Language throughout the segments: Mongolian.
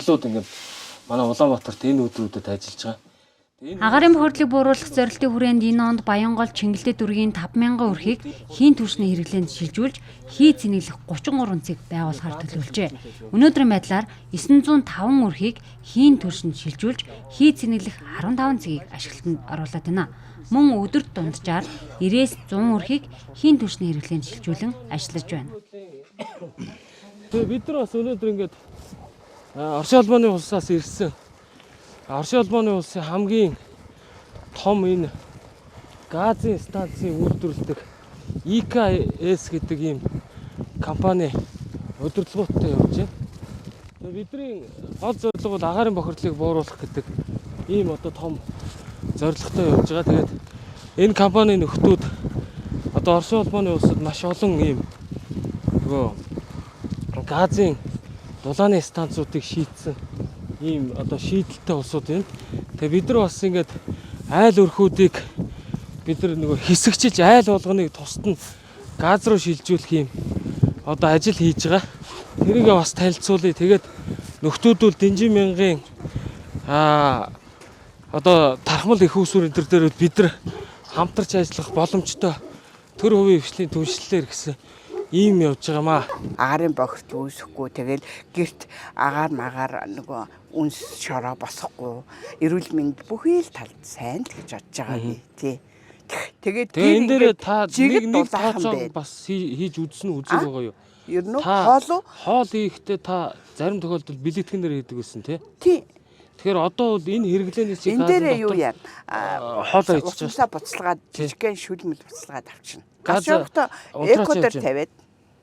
захирлууд ингээд манай Улаанбаатарт энэ өдрүүдэд ажиллаж байгаа. Агарын бохирдлыг бууруулах зорилтын хүрээнд энэ онд Баянгол Чингэлтэй дүүргийн 5000 өрхийг хийн түвшний хэрэглээнд шилжүүлж хий цэнэглэх 33 цэг байгуулахар төлөвлөжээ. Өнөөдрийн байдлаар 905 өрхийг хийн түвшинд шилжүүлж хий цэнэглэх 15 цэгийг ашиглалтанд оруулаад байна. Мөн өдөрт дунджаар 90-ээс 100 өрхийг хийн түвшний хэрэглээнд шилжүүлэн ажиллаж байна. Тэгээ бид нар бас өнөөдөр ингээд Орсын холбооны улсаас ирсэн. Орсын холбооны улсын хамгийн том энэ газын станцын үйлдвэрлэдэг ИКС гэдэг ийм компани удирдлагуудтай явж байна. Тэгээ бидний гол зорилго бол агаарын бохирдлыг бууруулах гэдэг ийм одоо том зорилготой явж байгаа. Тэгээд энэ компанийн нөхдүүд одоо Орсын холбооны улсад маш олон ийм нөгөө газын дулааны станцуудыг шийдсэн ийм одоо шийдэлтэй улсууд байна. Тэгээ бид нар бас ингээд айл өрхүүдийг бид нар нөгөө хэсэгчилж айл болгоныг тусад нь газ руу шилжүүлэх ийм одоо ажил хийж байгаа. Тэрийг бас танилцуулъя. Тэгээд нөхдүүдүүл дэнжин мянгын одоо тархмал их усүр энэ төр дээр бид нар хамтарч ажиллах боломжтой төр хувийн хвшлийн түншлэлээр гэсэн ийм явж байгаамаа. Агарын бохирдол үүсэхгүй, тэгэл гэрт агаар магаар нөгөө үнс шороо босохгүй, эрүүл мэнд бүхий л талд сайн л гэж бодож байгаа би тий. Тэгээд Тэгээ энэ дээр та нэг жигд нэг дулаахан тооцоо байна. бас хийж үзсэн үзег байгаа юу? Ер нь Та хоол уу? Хоол хийхдээ та зарим тохиолдолд бэлтгэнээр хийдэг байсан тий. Тий. Тэгэхээр одоо бол энэ хэрэглээний чиг Энэ дээр юу яа? Хоолоо хийж байгаа. Усаа буцалгаад Тий. жижигхэн шүлмэл буцалгаад авчна. Газ Газ явахдаа унтрааж эко явж дээр байна. тавиад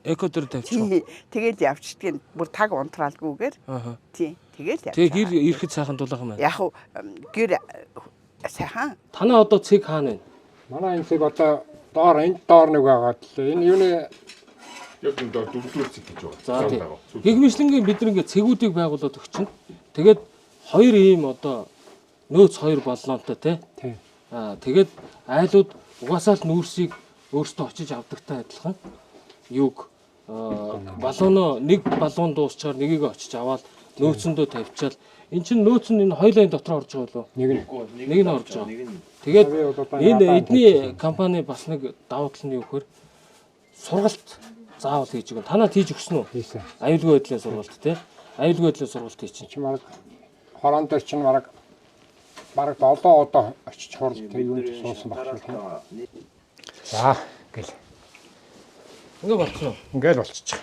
Эко дээр тавьчих. тий. Тэгээд явчдгийг бүр таг унтраалгүйгээр Аа. тий. Тэгэл явж. Тэгээ гэр байгаа. ирэхэд сайхан дулаахан байна. Яг уу гэр сайхан. Танаа одоо цэг хаана вэ? Манай энэ цэг одоо доор энд доор нэг байгаа л энэ юуны Яг энэ доор дөрөвдүгээр цэг гэж байгаа. За тий. байгаа. Гэгмишлэнгийн бид нар ингээд цэгүүдийг байгуулад өгчин. Тэгээд хоёр ийм одоо нөөц хоёр баллонтой тий. тий. Аа тэгээд айлууд угаасаа л нүүрсийг өөрсдөө очиж авдагтай адилхан юг баллоно нэг баллон дуусчаар нэгийг очиж аваад нөөцөндөө тавьчаал эн чинь нөөц нь энэ хоёулын дотор орж байгаа болов Нэг нь нэг нь орж байгаа. Тэгээд Би бол одоо энэ ядаан эдний компани бас нэг давуу тал нь юу гэхээр сургалт заавал хийж өгнө. Танаад хийж өгсөн үү? хийсэн. Аюулгүй байдлын сургалт тий. Аюулгүй байдлын сургалт хийчин. Чи мараг хорон дээр чинь мараг бараг 7 удаа очиж хурал тэр юунд суусан баг шүү дээ. За гэл Ингээ болчихно. ингээл болчих.